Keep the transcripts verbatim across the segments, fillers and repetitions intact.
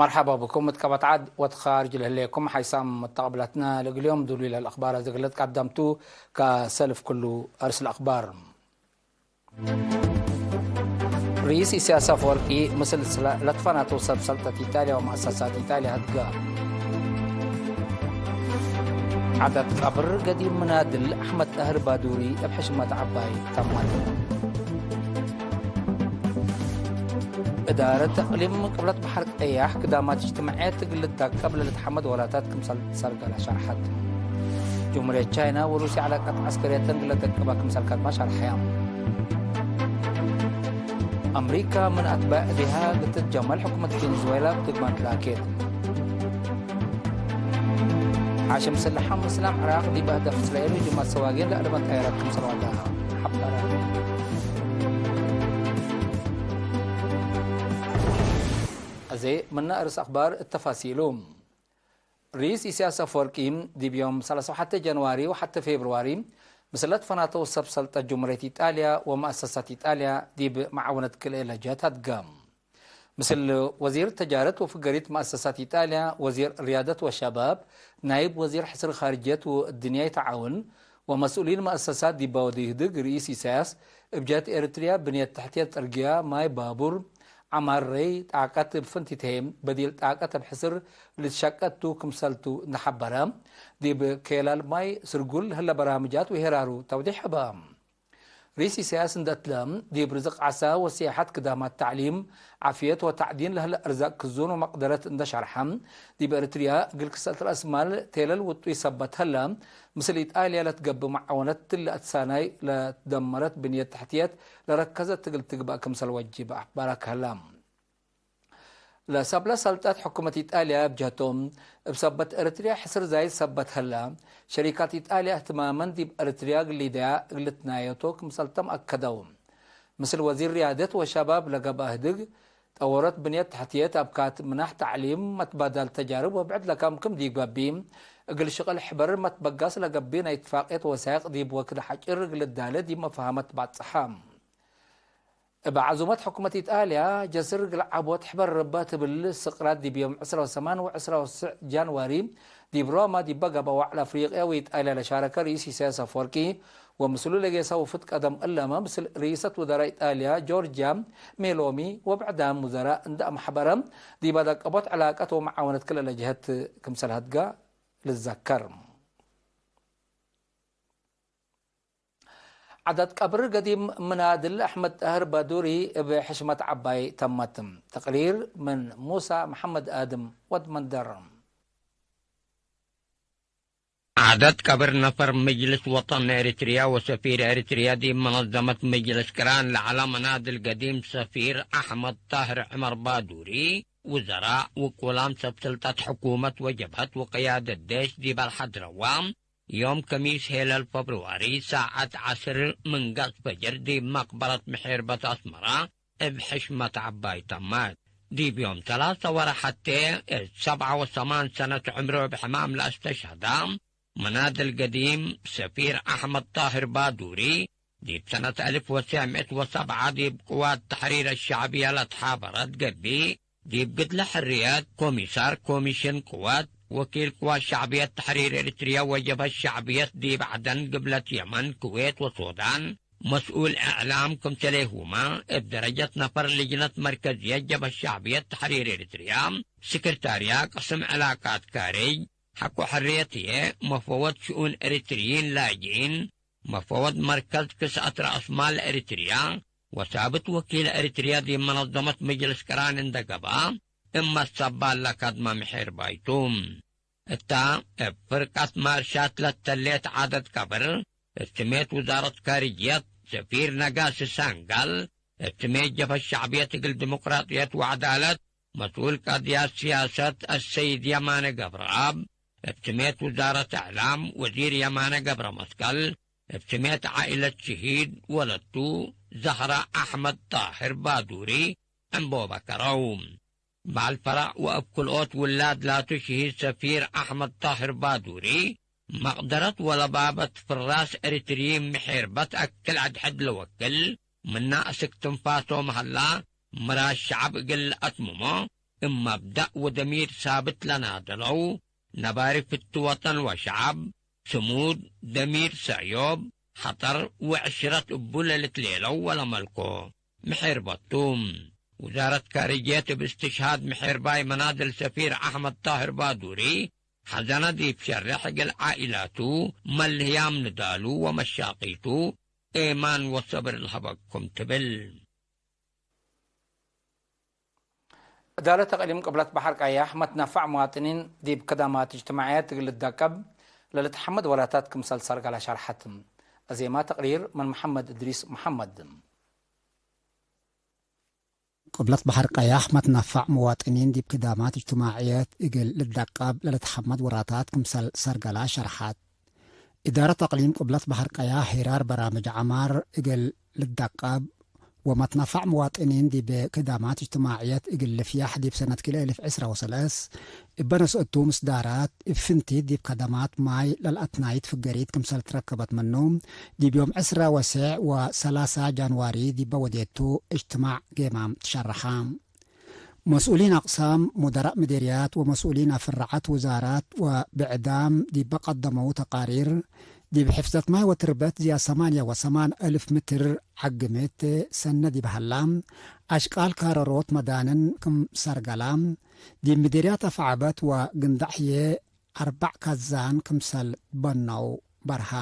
መርሐባ ብኩም እት ቀበት ዐድ ወትካርጅ ለህሌኩም ሓይሳም መተቀብላትና። ለእግል ዮም ዱሉይ ለልአክባር አዘግለት ቀደምቱ። ከሰልፍ ክሉ አርስ ለአክባር። ርኢስ ኢሳያስ አፈወርቂ ምስል ስለ-፣ ለትፈናተው ሰብ ሰልጠት ኢጣልያ ወመአሰሳት ኢጣልያ ህድጋ። ዐዳት ቀብር ገዲም ምናድል አሕመድ ጣህር ባዱሪ እብ ሕሽመት ዐባይ ተመት። እዳረት እቅሊም ቅብለት በሐር ቀያሕ ክዳማት እጅትማዕየት እግል ልታቀብ ለልትሐመድ ወላታት ክምሰል ትሰርገለ ሸርሐት። ጅምሁርየት ቻይና ወሩስያ ዐላቀት ዐስከርየተን እግል ለደቅባ ክምሰል ከድማ ሸርሐያ። አምሪካ ምን አትባዕ እዴሃ ልትትጀመል ሕኩመት ቬንዙዌላ ብድግማን ትላኬት። ሓሽም ስለሐ ምስላም ዕራቅ ዲብ አህዳፍ እስራኤል ህጁማት ሰዋጌን ለአለመት ጣየራት ክምሰል ዋዳ ሐበረ። አዜ ምነ አርስ አክባር እተፋሲሉ። ርኢስ ኢሳያስ አፈወርቂ ዲብ ዮም ሰላሳ ወሐቴ ጀንዋሪ ወሐቴ ፌብርዋሪ ምስል ለትፈናተው ሰብ ሰልጠት ጅምሁርየት ኢጣልያ ወመአሰሳት ኢጣልያ ዲብ መዓወነት ክልኤ ለጀት አድገም። ምስል ወዚር ተጃረት ወፍገሪት መአሰሳት ኢጣልያ፣ ወዚር ርያደት ወሸባብ፣ ናይብ ወዚር ሕስር ኻርጅየት ወእድንያይ ተዓውን ወመስኡሊን መአሰሳት ዲባ ወድህድግ ርኢስ ኢሳያስ፣ እብ ጀህት ኤሪትርያ ብንየት ተሕትየት፣ ጥርግያ፣ ማይ፣ ባቡር፣ ዐማር፣ ረይ፣ ጣቀት እብ ፍንቲትሄ፣ በዲል ጣቀት እብ ሕስር ልትሸቀት ቱ ክምሰልቱ እንደ ሐበረ፣ ዲብ ኬላል ማይ ስርጉል ህለ በራምጃት ወሄራሩ ተውዲሕ ሀበ። ርኢስ ኢሳያስ እንደ እትለ፣ ዲብ ርዝቅ ዐሳ ወስያሐት ክዳማት ተዕሊም፣ ዓፍየት ወተዕዲን ለህለ አርዛቅ ክዙን ወመቅደረት እንደ ሸርሐ፣ ዲብ ኤሪትርያ እግል ክሰት ረአስ ማል ቴለል ውጡይ ሰበት ሀለ፣ ምስል ኢጣልያ ለትገብእ መዓወነት እትለ አትሳናይ ለትደመረት ብንየት ተሕትየት ለረከዘት እግል ትግበእ ክምሰል ወጅብ አባራክ ሀለ። ለሰብለ ሰልጠት ሕኩመት ኢጣልያ እብ ጀህቶም፣ እብ ሰበት ኤሪትርያ ሕስር ዛይድ ሰበት ሀለ፣ ሸሪካት ኢጣልያ እህትማመን ዲብ ኤሪትርያ እግል ሊደያ እግል ልትናየቶ ክምሰልቶም አከደው። ምስል ወዚር ርያደት ወሸባብ ለገብአ ህድግ፣ ጠወረት ብንየት ተሕትየት፣ አብካት ምናሕ ተዕሊም፣ መትባዳል ተጃርብ ወብዕድ ለካም ክም ዲብ ገብእ፣ እግል ሽቅል ሕበር መትበጋስ ለገብእ ናይ እትፋቅየት ወሳይቅ ዲብ ወክድ ሐጭር እግል ልዳለ ዲብ መፋሀመት ባጽሐ። እብ ዐዙመት ሕኩመት ኢጣልያ፣ ጀስር እግል ዐቦት ሕበር ርበ ትብል ስቅራት ዲብ ዮም ዕስራ ወሰማን ወዕስራ ወትስዕ ጃንዋሪ ዲብ ሮማ ዲበ ገብአ ወዕል አፍሪቅያ ወኢጣልያ ለሻረከ ርኢስ ኢሳያስ አፈወርቂ ወምስሉ ለጌሰ ውፉድ ቀደም እለመ ምስል ርኢሰት ውዘራእ ኢጣልያ ጆርጅያ ሜሎኒ ወብዕዳም ውዘራእ እንደ አምሐበረ ዲብ አዳቀቦት ዕላቀት ወመዓወነት ክልኤ ለጀሀት ክምሰል ሀድጋ ልዘከር። ዐዳት ቀብር ገዲም ምናድል አሕመድ ጣህር ባዱሪ እብ ሕሽመት ዐባይ ተመት። ተቅሪር ምን ሙሳ መሐመድ አድም ወድ መንደር። ዐዳት ቀብር ነፈር መጅልስ ወጠን ኤሪትርያ ወሰፊር ኤሪትርያ ዲብ መነዘመት መጅልስ ቅራን ለዐለ ምናድል ገዲም ሰፊር አሕመድ ጣህር ዕመር ባዱሪ፣ ውዘራእ፣ ውቁላም ሰብ ስልጠት ሕኩመት ወጀብሀት ወቅያደት ዴሽ ዲብ አልሐድረዋ፣ ዮም ከሚስ ሄለል ፈብርዋሪ ሳዐት ዐስር ምንጋስ ፈጅር ዲብ መቅበረት ምሒርበት አስመራ እብ ሕሽመት ዐባይ ተመት። ዲብ ዮም ሰላሰ ወረሐቴ እት ሰብዐ ወሰማን ሰነት ዕምሩ እብ ሕማም ለአስተሽሀዳ ምናድል ገዲም ሰፊር አሕመድ ጣህር ባዱሪ፣ ዲብ ሰነት አልፍ ወትሰዕ ምእት ወሰብዐ ዲብ ቅዋት ተሕሪር አሸዕብየ ለትሓበረት ገብእ፣ ዲብ ግድለ ሕርየት፣ ኮሚሳር ኮሚሽን ቅዋት፣ ወኪል ቅዋት ሸዕብየት ተሕሪር ኤሪትርየ ወጀብሀት ሸዕብየት ዲብ ዐደን፣ ግብለት የመን፣ ክዌት ወሶዳን፣ መስኡል እዕላም ክምሰሌሁመ፣ እብ ደረጀት ነፈር ልጅነት መርከዝየት ጀብሀት ሸዕብየት ተሕሪር ኤሪትርየ፣ ስክርታርያ ቅስም ዕላቃት ካርጅ፣ ሐቆ ሕርየት ህዬ፣ መፈወድ ሽኡን ኤሪትርይን ላጅኢን፣ መፈወድ መርከዝ ክስአት ረአስማል ኤሪትርያ ወሳብት ወኪል ኤሪትርያ ዲብ መነዘመት መጅልስ ቅራን እንደ ገብአ፣ እብ መሰባል ለከድመ ምሒር ባይቱ። እታ እብ ፍርቀት ማርሻት ለተሌት ዐደት ቀብር፣ እብ ስሜት ውዛረት ካርጅየት ሰፊር ነጋሲ ሳንጋል፣ እብ ስሜት ጀብሀት ሸዕብየት እግል ዲሞቅራጥየት ወዐዳለት መስኡል ቀድያት ሲያሰት አሰይድ የማነ ገብረአብ፣ እብ ስሜት ውዛረት እዕላም ወዚር የማነ ገብረመስቀል፣ እብ ስሜት ዓኢለት ሽሂድ ወለቱ ዘህራ አሕመድ ጣህር ባዱሪ ዕንቦበ ከረው። በዐል ፈረዕ ወእብ ክልኦት ውላድ ላቱ ሽሂድ ሰፊር አሕመድ ጣህር ባዱሪ፣ መቅደረት ወለባበት ፍራስ ኤሪትርዪን ምሒርበት አክል ዐድሕድ ለወክል፣ ምና እስክ ትንፋሶም ሀላ፣ ምራድ ሸዐብ እግል ለአትምሞ፣ እብ መብደእ ወደሚር ሳብት ለናደለው ነባሪ ፍቱ ወጠን ወሸዐብ፣ ስሙድ፣ ደሚር፣ ሰእዮብ፣ ሐጠር ወዕሽረት እቡ ለልትሌለው ወለመልኮ ምሕርበት ቱ። ውዛረት ካርጅየት እብ እስትሽሃድ ምሕርባይ መናድል ሰፊር አሕመድ ጣህር ባዱሪ፣ ሐዘነ ዲብ ሸሬሕ እግል ዓኢላቱ፣ መልህያም ንዳሉ ወመሻቂቱ ኤማን ወሰብር ለሀበኩም ትብል። እዳለት እቅሊም ቅብለት በሐር ቀያሕ መትነፈዕ መዋጥኒን ዲብ ከዳማት እጅትማዕየት እግል ልደቀብ ለልትሐመድ ወራታት ክምሰል ሰርገላ ሸርሐት። አዜማ ተቅሪር ምን መሐመድ እድሪስ መሐመድ። ቅብለት በሐር ቀያሕ መትነፈዕ መዋጥኒን ዲብ ክዳማት እጅትማዕየት እግል ልደቀብ ለልትሐመድ ወራታት ክምሰል ሰርገላ ሸርሐት። እዳረት አቅሊም ቅብለት በሐር ቀያሕ ሄራር በራምጅ ዐማር እግል ልደቀብ ወመትነፈዕ መዋጥኒን ዲብ ክዳማት እጅትማዕየት እግል ልፍያሕ ዲብ ሰነት ክልኤ እልፍ ዕስራ ወሰለስ እበ ነስአቱ ምስዳራት እብ ፍንቲት ዲብ ከደማት ማይ ለልአትናይት ፍገሪት ክምሰል ትረከበት ምኑ፣ ዲብ ዮም ዕስራ ወሴዕ ወሰላሳ ጃንዋሪ ዲበ ወዴቱ እጅትማዕ ጌማም ትሸረሐ። መስኡሊን አቅሳም፣ ሙደራእ ምዴርያት ወመስኡሊን አፍራዓት ውዛራት ወብዕዳም ዲበ ቀደመው ተቃሪር፣ ዲብ ሕፍዘት ማይ ወትርበት ዝያድ ሰማንያ ወሰማን እልፍ ምትር ዐግምት ሰነ ዲብ ሀላ፣ አሽቃል ካረሮት መዳንን ክም ሰርገላ፣ ዲብ ምዴርያት አፍዐበት ወግንዳዕ ህዬ አርበዕ ካዛን ክምሰል በነው በርሀ።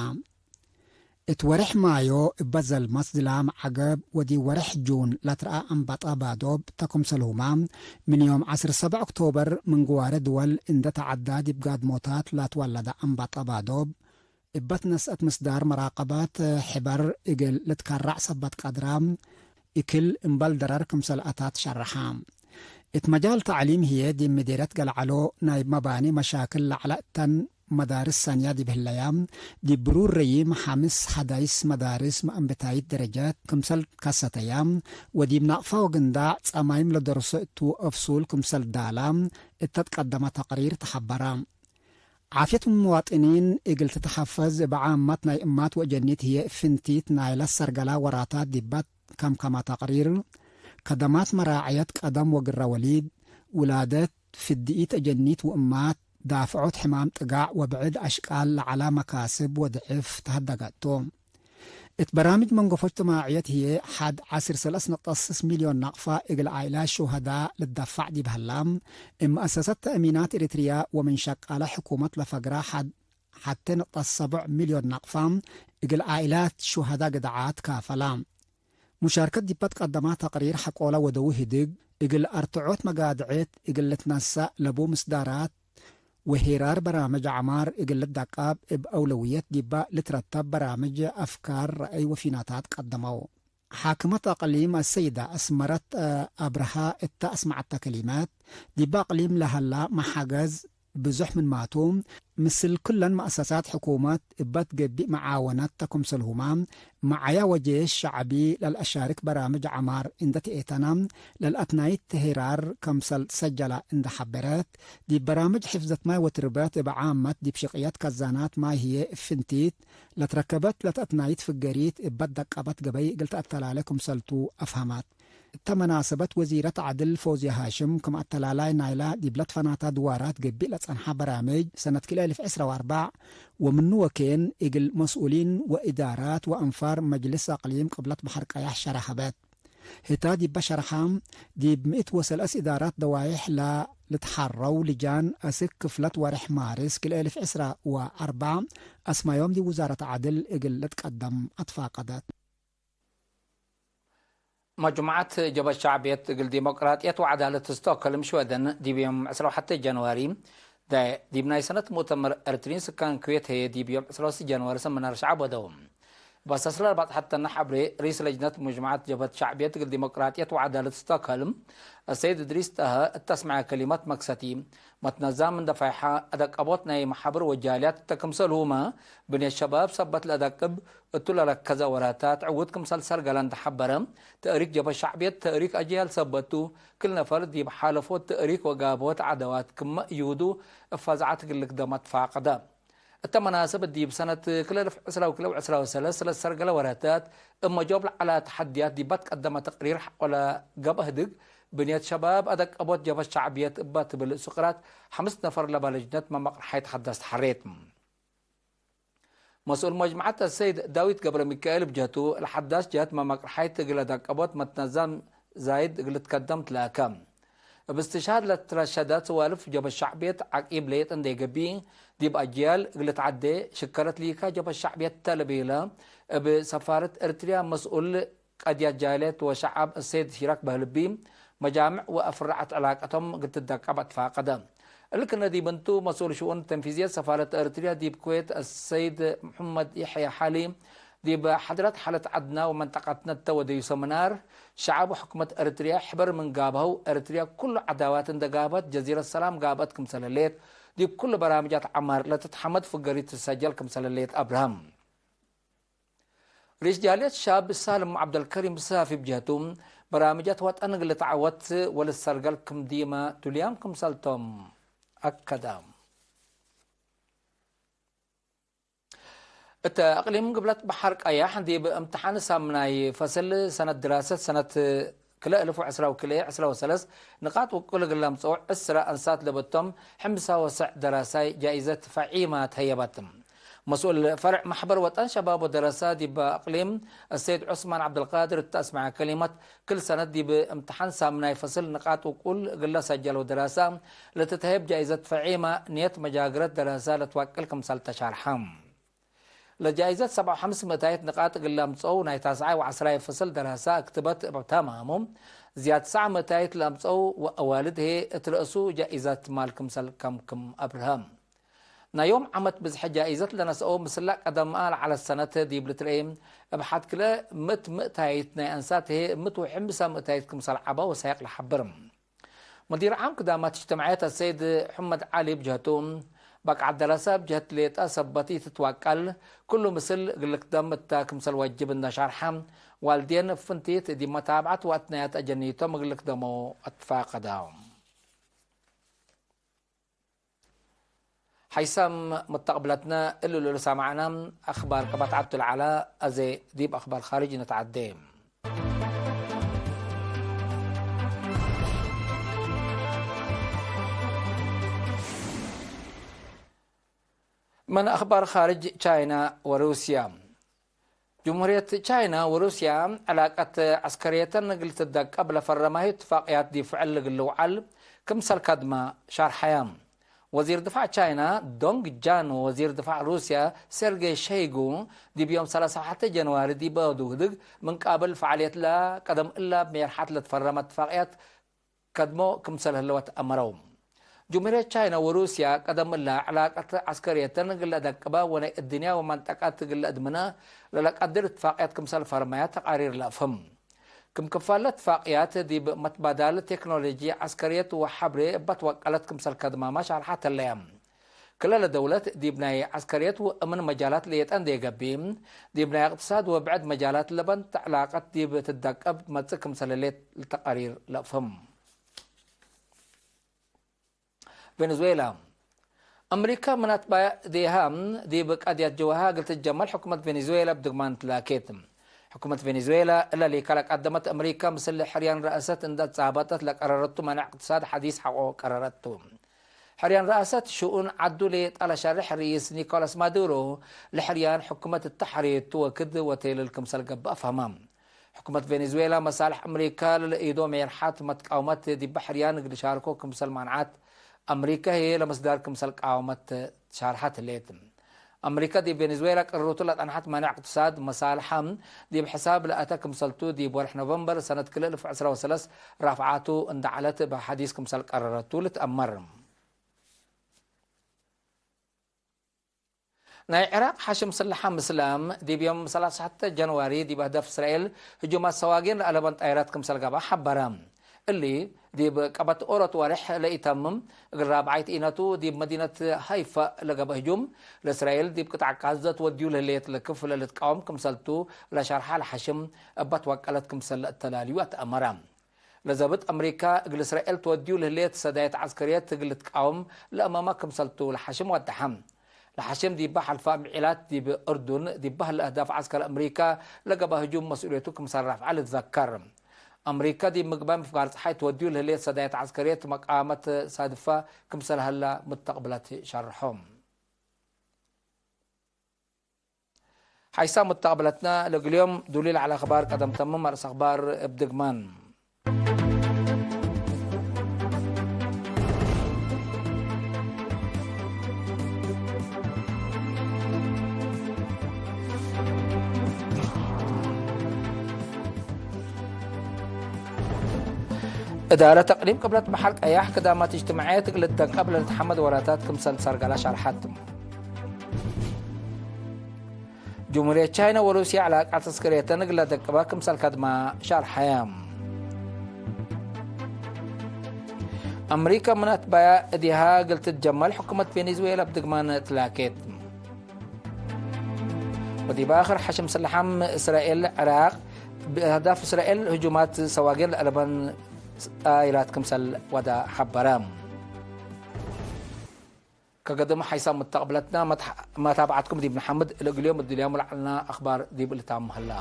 እት ወሬሕ ማዮ እበ ዘልመት ዝላም ዐገብ ወዲብ ወሬሕ ጁን ለትረአ አንባጣ ባዶብ ተ ክምሰልሁመ፣ ምን ዮም ዐስር ሰብዕ ኦክቶበር ምን ግዋሬ ድወል እንደ ተዐዳ ዲብ ጋድሞታት ላትወለደ አንባጣ ባዶብ፣ እበ ትነስአት ምስዳር መራቀባት ሕበር እግል ልትከረዕ ሰበት ቀድራ፣ እክል እምበል ደረር ክምሰል አታት ሸረሐ። እት መጃል ተዕሊም ህዬ ዲብ ምዴርየት ገልዐሎ ናይ መባኒ መሻክል ለዐለ እተን መዳርስ ሰንያ ዲብ ህለያ፣ ዲብ ብሩር ረዪም ሐምስ ሐዳይስ መዳርስ መአንብታይት ደረጀት ክምሰል ከሰተያ፣ ወዲብ ናቅፋ ወግንዳዕ ጸማይም ለደርሶ እቱ እፍሱል ክምሰል ዳላ እተ ትቀደመ ተቅሪር ተሐበረ። ዓፍየት ሙዋጥኒን እግል ትትሐፈዝ እብ ዓመት ናይ እማት ወእጀኒት ህዬ ፍንቲት ናይለ ሰርገላ ወራታት ዲበ ከምከመ ተቅሪር፣ ከደማት መራዐየት ቀደም ወግረ ወሊድ፣ ውላደት፣ ፍድኢት አጀኒት ወእማት፣ ዳፍዖት ሕማም ጥጋዕ ወብዕድ አሽቃል ለዐለ መካስብ ወድዕፍ ተሀደገ ቱ። እት በራምጅ መንገፎ እጅትማዕየት ህዬ ሐድ ዐስር ሰለስ ነጥብ ስስ ሚልዮን ናቅፋ እግል ዓኢላት ሹሀዳ ልደፋዕ ዲብ ሀላ፣ እብ መአሰሰት ተእሚናት ኤሪትርያ ወምን ሸቃለ ሕኩመት ለፈግረ ሐድ ሐቴ ነጥብ ሰብዕ ሚልዮን ናቅፋ እግል ዓኢላት ሹሀዳ ግድዓት ካፈላ። ሙሻርከት ዲበ ትቀደማ ተቅሪር ሐቆለ ወደዊ ህድግ፣ እግል አርትዖት መጋድዕት እግል ልትነሰእ ለቡ ምስዳራት ወሄራር በራምጅ ዐማር እግል ልደቀብ እብ አውለውየት ዲበ ልትረተብ በራምጅ አፍካር ረአይ ወፊናታት ቀደመው። ሓክመት አቅሊም አሰይደ አስመረት አብርሃ እተ አስመዐተ ከሊመት፣ ዲበ አቅሊም ለሀላ መሓገዝ ብዙሕ ምንማቱ፣ ምስል ክለን መአሰሳት ሕኩመት እበ ትገብእ መዓወነት ተ ክምሰልሁመ፣ መዓያ ወጄሽ ሸዕቢ ለልአሻርክ በራምጅ ዐማር እንደ ትኤተነ፣ ለልአትናይት ሄራር ከምሰል ትሰጀለ እንደ ሐበረት፣ ዲብ በራምጅ ሕፍዘት ማይ ወትርበት እብ ዓመት ዲብ ሽቅየት ከዛናት ማይ ህዬ እብ ፍንቲት ለትረከበት ለተአትናይት ፍገሪት እበ ደቀበት ገበይ እግል ተአተላሌ ክምሰልቱ አፍሀመት። እተ መናሰበት ወዚረት ዐድል ፎዝየ ሃሽም ክም አተላላይ ናይላ ዲብ ለትፈናታ ድዋራት ገብእ ለጸንሐ በራምጅ ሰነት ክልኤ እልፍ ዕስራ ወአርበዕ ወምኑ ወኬን እግል መስኡሊን ወእዳራት ወአንፋር መጅልስ አቅሊም ቅብለት በሐር ቀያሕ ሸረሐበት። ህታ ዲበ ሸርሐ፣ ዲብ ምእት ወሰለስ እዳራት ደዋይሕ ለልትሐረው ልጃን፣ አስክ ክፍለት ወሬሕ ማርስ ክልኤ እልፍ ዕስራ ወአርበዕ አስማዮም ዲብ ውዛረት ዐድል እግል ልትቀደም አትፋቀደት። መጅሙዐት ጀብሀት ሸዕብየት እግል ዲሞቅራጥየት ወዐዳለት ስቶክሆልም ሽወደን፣ ዲብ ዮም ዕስራ ወሐቴ ጃንዋሪ፣ ዲብ ናይ ሰነት ሙእተመር ኤርትርዪን ስካን ኩዌት ህዬ፣ ዲብ ዮም ዕስራ ወስት ጃንዋሪ ሰምናር ሸዐብ ወደው። እብ አሳስለ አርበዕት ሐተነ ሐብሬ፣ ርኢስ ለጅነት ሙጅመዐት ጀብሀት ሸዕብየት እግል ዲሞቅራጥየት ወዐዳለት ስቶክሆልም፣ አሰይድ እድሪስ ጠሀ፣ እተ አስመዐ ከሊመት መክሰቲ፣ መትነዛም እንደ ፋይሐ፣ አደቀቦት ናይ መሓብር ወጃልያት እተ ክምሰልሁመ፣ ብንየት ሸባብ ሰበት ለአደቅብ እቱ ለረከዘ ወራታት ዕዉት ክምሰል ሰርገለ እንደ ሐበረ፣ ተእሪክ ጀብሀት ሸዕብየት ተእሪክ አጅያል ሰበት ቱ፣ ክል ነፈር ዲብ ሓለፎት ተእሪክ ወጋብሆት ዐደዋት ክመ እዩዱ እብ ፈዝዐት እግል ልግደመ ትፋቀደ። እተ መናሰበት ዲብ ሰነት ክልኤ እልፍ ዕስራ ወክልኤ ወዕስራ ወሰለስ ለሰርገለ ወራታት እብ መጆብ ለዐለ ተሐድያት ዲበ ትቀደመ ተቅሪር ሐቆለ ገብአ ህድግ ብንየት ሸባብ አደቀቦት ጀብሀት ሸዕብየት እባ ትብል ሱቅራት ሐምስ ነፈር ለበ ለጅነት መመቅርሓይት ሐዳስ ተሐሬት። መስኡል መጅመዐት አሰይድ ዳዊት ገብረሚካኤል ብጀህቱ፣ ለሐዳስ ጀህት መመቅርሓይት እግል አደቀቦት መትነዛም ዛይድ እግል ልትከደም ትላከ። እብ እስትሽሃድ ለትረሸደ ሰዋልፍ ጀብሀት ሸዕብየት ዐቂብ ሌጥ እንዴ ገብእ፣ ዲብ አጅያል እግል ልትዐዴ ሽከለት ሊካ ጀብሀት ሸዕብየት ተ ለቤለ፣ እብ ሰፋረት ኤርትርያ መስኡል ቀድያት ጃልየት ወሸዐብ እሴት ሺረክ በህልቢ፣ መጃምዕ ወአፍራዐት ዕላቀቶም እግል ትደቀብ አትፋቀደ። እሊ ክነ ዲብ እንቱ፣ መስኡል ሽኡን ተንፊዝየት ሰፋረት ኤርትርያ ዲብ ኩዌት አሰይድ መሐመድ የሕያ ሐሊ፣ ዲብ ሐድረት ሓለት ዐድና ወመንጠቀትነ እተ ወደዩ ሰምናር፣ ሸዐብ ወሕኩመት ኤርትርያ ሕበር ምን ጋብሀው፣ ኤርትርያ ኩሉ ዐዳዋት እንደ ጋብሀት ጀዚረት ሰላም ጋብአት ክምሰል ህሌት፣ ዲብ ኩሉ በራምጃት ዐማር ለትትሐመድ ፍገሪት ትሰጀል ክምሰል ህሌት አብርሀም። ርኢስ ጃልየት ሻብ ሳልም ዐብደልከሪም ሳፊ ብጀህቱ፣ በራምጃት ወጠን እግል ልትዐወት ወልትሰርገል ክም ዲመ ዱልያም ክምሰልቶም አከደ። እተ እቅሊም ግብለት በሐር ቀያሕ ዲብ እምትሓን ሳምናይ ፈስል ሰነት ድራሰት ሰነት ክልኤ እልፍ ወዕስራ ወክልኤ ዕስራ ወሰለስ ንቃጥ ውቁል እግል ለምጽኦ ዕስራ አንሳት ለበቶም ሕምሳ ወሰዕ ደራሳይ ጃኢዘት ፈዒማ ተህየበት። መስኡል ፈርዕ ማሕበር ወጠን ሸባብ ወደረሳ ዲብ አቅሊም አሰይድ ዑስማን ዐብደልቃድር እተ አስመዐ ከሊመት፣ ክል ሰነት ዲብ እምትሓን ሳምናይ ፈስል ንቃጥ ውቁል እግለ ሰጀለው ደራሳ ለትትሀየብ ጃኢዘት ፈዒማ ንየት መጃግረት ደራሳ ለትዋቅል ክምሰል ተሻርሐ። ለጃኢዘት ሰብዓ ወሐምስ ምእታይት ንቃጥ እግል ለአምጽአው ናይ ታስዓይ ወዐስራይ ፍስል ደራሳ እክትበት እብ ተማሙ፣ ዝያድ ትስዓ ምእታይት ለአምጽአው ወአዋልድ ህዬ እት ረእሱ ጃኢዘት ማል ክምሰል ከምክም አብርሀ። ናይ ዮም ዓመት ብዝሐ ጃኢዘት ለነስአው ምስላ ቀደምአ ለዐለት ሰነት ዲብ ልትርኤ፣ እብ ሐድ ክልኤ ምእት ምእታይት ናይ አንሳት ህዬ ምእት ወሕምሳ ምእታይት ክምሰል ዐበ ወሳይቅ ለሐብር። ሙዲር ዓም ክዳማት እጅትማዕየት አሰይድ ሕመድ ዐሊ ብጀህቱ፣ በቃዕ ደረሰ ብጀህት ሌጠ ሰበት ኢትትዋቀል፣ ክሉ ምስል እግል ልክደም እተ ክምሰል ወጅብ እንደ ሸርሐ፣ ዋልዴን ፍንቲት ዲብ መታብዐት ወአትናያት አጀኒቶም እግል ልክደሞ አትፋቀደ። ሐይሳም መተቅብለትነ እሉ ለልሰማዕነ አክባር ከበትዓቱ ለዐለ፣ አዜ ዲብ አክባር ካርጅ ነትዐዴ። ምን አክባር ካርጅ፣ ቻይና ወሩስያ። ጅምሁርየት ቻይና ወሩስያ ዕላቀት ዐስከርየተን እግል ትደቀብ ለፈረማዩ እትፋቅያት ዲብ ፍዕል እግል ልውዓል ክምሰል ከድመ ሸርሐየ። ወዚር ድፋዕ ቻይና ዶንግ ጃን ወወዚር ድፋዕ ሩስያ ሴርጌይ ሸይጉ ዲብ ዮም ሰላሳ ወሐተ ጀንዋሪ ዲብ አወዱ ህድግ ምን ቃብል ፈዓልየትለ ቀደም እላ እብ ሜርሐት ለትፈረመ እትፋቅያት ከድሞ ክምሰል ህለወት አመረው። ጅምሁርየት ቻይና ወሩስያ ቀደም እላ ዕላቀት ዐስከርየተን እግል ለአደቅበ ወናይ እድንያ ወመንጠቀት እግል ለአድምነ ለለቀድር እትፋቅያት ክምሰል ፈርመያ ተቃሪር ለአፍህም። ክም ክፋል ለእትፋቅያት ዲብ መትባዳል ቴክኖሎጂ ዐስከርየት ወሐብሬ እበ ትወቀለት ክምሰል ከድማመ ሻርሐት ህለየ። ክለ ለደውለት ዲብ ናይ ዐስከርየት ወእምን መጃላት ሌጠ እንዴ ገብእ፣ ዲብ ናይ እቅትሳድ ወብዕድ መጃላት ለበንት ዕላቀት ዲብ ትደቀብ ትመጽእ ክምሰል ህሌት ለተቃሪር ለአፍህም። ቬኔዙዌላ። አምሪከ ምን አትባዕ እዴሃ ዲብ ቀድየት ጀውሃ እግል ትትጀመል ሕኩመት ቬኔዙዌላ እብ ድግማን ትላኬት። ሕኩመት ቬኔዙዌላ እለ ሊከ ለቀደመት አምሪከ ምስል ሕርያን ረአሰት እንደ ትጻበጠት ለቀረረቱ መነዕ እቅትሳድ ሐዲስ ሐቆ ቀረረቱ። ሕርያን ረአሰት ሽኡን ዐዱ ሌጠ ለሸርሕ ርኢስ ኒኮላስ ማዱሮ ለሕርያን ሕኩመት እተ ሐሬቱ ወክድ ወቴልል ክምሰል ገብአ ፈህመ። ሕኩመት ቬኔዙዌላ መሳልሕ አምሪካ ለለኢዶ ሜርሐት መትቃውመት ዲበ ሕርያን እግል ሻርኮ ክምሰል ማንዓት፣ አምሪካ ህዬ ለምስዳር ክምሰል ቃወመት ሻርሐት ህሌት። አምሪካ ዲብ ቬኔዙዌላ ቅርሩቱ ለጠንሐት ማንዕ እቅትሳድ መሳልሐ ዲብ ሕሳብ ለአተ ክምሰልቱ ዲብ ወርሕ ኖቨምበር ሰነት ክልኤ እልፍ ዕስራ ወሰለስ ራፍዓቱ እንደ ዐለት እብ ሐዲስ ክምሰል ቀረረቱ ልትአመር። ናይ ዕራቅ ሐሽም ስለሐ ምስላም ዲብ ዮም ሰላሳ ወሐተ ጀንዋሪ ዲብ አህዳፍ እስራኤል ህጁማት ሰዋጊን ለአለበን ጣይራት ክምሰል ገብአ ሐበረ። እሊ ዲብ ቀበት ኦሮት ወሬሕ ለኢተምም እግል ራብዓይት ኢነቱ ዲብ መዲነት ሃይፋ ለገብአ ህጁም፣ ለእስራኤል ዲብ ቅጣዕ ጋዘ ትወድዩ ለህሌት ለክፍ ለልትቃወም ክምሰልቱ ለሸርሐ ለሐሽም እበ ትወቀለት ክምሰል ለእተላልዩ አትአመረ። ለዘብጥ አምሪካ እግል እስራኤል ትወድዩ ለህሌት ሰዳየት ዐስከርየት እግል ልትቃወም ለአመመ ክምሰልቱ ለሐሽም ወደሐ። ለሐሽም ዲበ ሐልፋ ምዒላት ዲብ እርዱን ዲበ ህለ አህዳፍ ዐስከር አምሪካ ለገብአ ህጁም መስኡልየቱ ክምሰል ረፍዐ ልትዘከር። አምሪከ ዲብ ምግባይ ምፍጋር ጸሓይ ትወድዩ ለህሌት ሰዳየት ዐስከርየት መቃመት ሳድፈ ክምሰል ሀላ ምተቅብለት ሸርሖ። ሓይሳም ሙተቅብለትነ ለእግልዮም ዱሊ ለዐለ አኽባር ቀደም ተምም። አርእስ አኽባር እብ ድግማን። እዳረት አቅሊም ቅብለት በሐር ቀያሕ ክዳማት እጅትማዕየት እግል ልትደንቀብ ለልትሐመድ ወላታት ክምሰል ሰርገላ ሸርሐት። ጅምሁርየት ቻይነ ወሩስየ ዕላቃት ዐስከርየተን እግል ለደቅበ ክምሰል ከድመ ሸርሐየ። አምሪከ ምን አትባያ እዲሃ እግል ትትጀመል ሕኩመት ቬኔዙዌላ እብ ድግማን ትላኬት። ወዲብ አክር ሐሽም ስለሓም እስራኤል ዕራቅ ብአህዳፍ እስራኤል ህጁማት ሰዋጊር ለአለበን ጣይራት ክምሰል ወደ ሐበረ። ከገደም ሓይሳም መተቅብለትና መታብዓትኩም ዲብ ነሐምድ። ለእግልዮም እድልያሙ ለዐልና አኽባር ዲብ ልታም ሀላ።